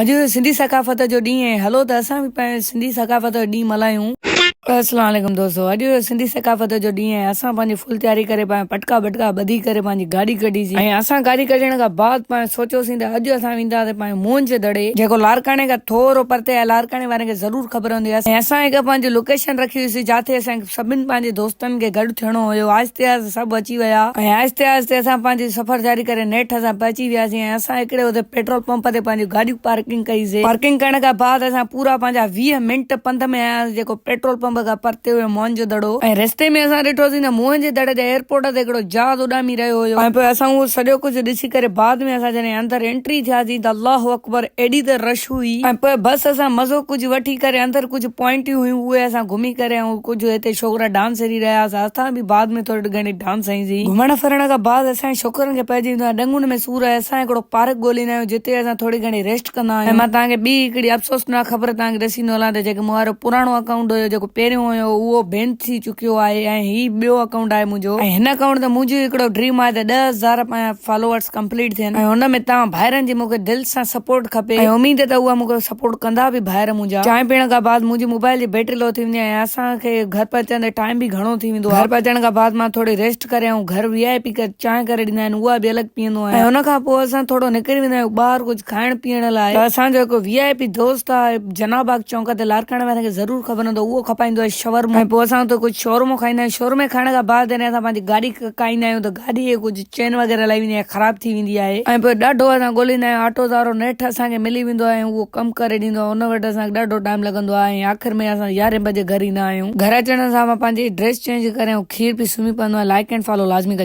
اڄ سنڌي ثقافت جو ڏينهن ۽ هلو ته اسان به پنهنجي سنڌي ثقافت جو ڏينهن ملهايون. اسلام عليڪم دوستو اڄ سنڌي ثقافت جو ڏينهن ۽ اسان پنهنجي فل تياري ڪري پنهنجا پٽڪا ٻٽڪا ٻڌي ڪري پنهنجي گاڏي ڪڍي سين ۽ اسان گاڏي ڪڍڻ کان بعد پنهنجو سوچيوسين ته اڄ اسان وينداسين پنهنجي موهن جي دڙي جيڪو لاڙڪاڻي کان ٿورو پرتي آهي لاڙڪاڻي وارن کي ضرور خبر هوندي ۽ اسان هڪ پنهنجي لوڪيشن رکي هئي سين جاٿي اسان سڀن پنهنجي دوستن کي گڏ ٿيڻو هيو. آهستي آهستي سڀ اچي ويا ۽ آهستي آهستي اسان پنهنجي سفر جاري ڪري نيٺ اسان پهچي وياسين ۽ اسان هڪڙي اتي پيٽرول پمپ تي پنهنجون گاڏيون پارڪنگ ڪئي سي. پارڪنگ ڪرڻ کان بعد اسان پورا پنهنجا 20 منٽ پنڌ ۾ آياسين جيڪو پيٽرول پمپ کان پرتي هيو موهن جو دڙو ۽ رستي ۾ اسان ڏٺوسين ته موهن جي دڙي جي ايئرپورٽ تي هڪڙو جهاز اڏامي رهيو هيو ۽ پوء اسان اهو سڄو ڪجهه ڏسي ڪري بعد ۾ اسان جڏهن اندر انٽري ٿياسين ته الله اڪبر ايڏي ته رش هئي ۽ پوء بس اسان مزو ڪجهه وٺي ڪري اندر ڪجهه پوائنٽيون هيون اهي اسان گهمي ڪري ۽ ڪجهه هتي ڇوڪرا ڊانس هري رهيا هئا اسان به بعد ۾ ٿوري گهڻي ڊانس هنئي سين. گهمڻ ڦرڻ کان بعد اسان جي ڇوڪرن کي پئجي ويندو آهي ڏنگن ۾ سور ۽ اسان هڪڙو پارڪ ڳوليندا آهيون جتي اسان ٿوري گهڻي ريسٽ ڪندا آهيون ۽ مان توهان کي ٻي هڪڙي افسوسناڪ خبر توهان کي ڏسيندو هلان ته جيڪي مون وارو پراڻو اڪائونٽ هيو جيڪو پهريون هيو اهو بين ٿي چڪيو آهي ۽ هي ٻيو اڪائونٽ آهي منهنجو ۽ هن اڪائونٽ تي منهنجو هڪڙو ڊريم آهي ته 10,000 پنهنجا فالوورس ڪمپليٽ ٿين ۽ ان ۾ توهان ڀائرن جي مونکي دل سان سپورٽ کپي ۽ اميد ته اها مونکي سپورٽ ڪندا به ڀائر منهنجا. چانهه پيئڻ کان بعد منهنجي موبائل جي بيٽري لو ٿي ويندي آهي ۽ اسان کي گهر پهچندي ٽائيم به گهڻو ٿي ويندو آهي. گهر پهچڻ کان بعد مان ٿوري ريسٽ ڪري ۽ گهر وي آء پي چانهه ڪري ڏيندا آهن اها به الڳ پيئندو آهيان ۽ ان کان پوء اسان ٿورو نڪري ويندا آهيون ٻاهر ڪجهه کائڻ پيئڻ لاء ته اسان جو هڪ وي آء پي دوست آهي جناح باغ چونڪ تي لاڙڪاڻي وارن کي ضرور خبر هوندو اهو کپائيندو آهي شورمو ۽ پوء اسان اتي ڪجهه شورمو کائيندا آهيون شورمي کائڻ کان بعد جڏهن اسان پنهنجي گاڏي ڪاهيندا آهيون ته گاڏي کي ڪجهه چين وغيره لهي ويندي آهي خراب ٿي ويندي آهي ۽ پوء ڏاڍو اسان ڳوليندا آهيون آٽو سارو نيٺ اسان کي ملي ويندو آهي ۽ اهو ڪم ڪري ڏيندو آهي ان وٽ اسان کي ڏاڍو ٽائيم لڳندو آهي ۽ آخر ۾ اسان يارهين بجي گهر ايندا آهيون گهر اچڻ سان مان پنهنجي ڊريس چينج ڪري ۽ کير پي سمهي پوندو آهيان لائيڪ اينڊ فالو لازمي ڪجو.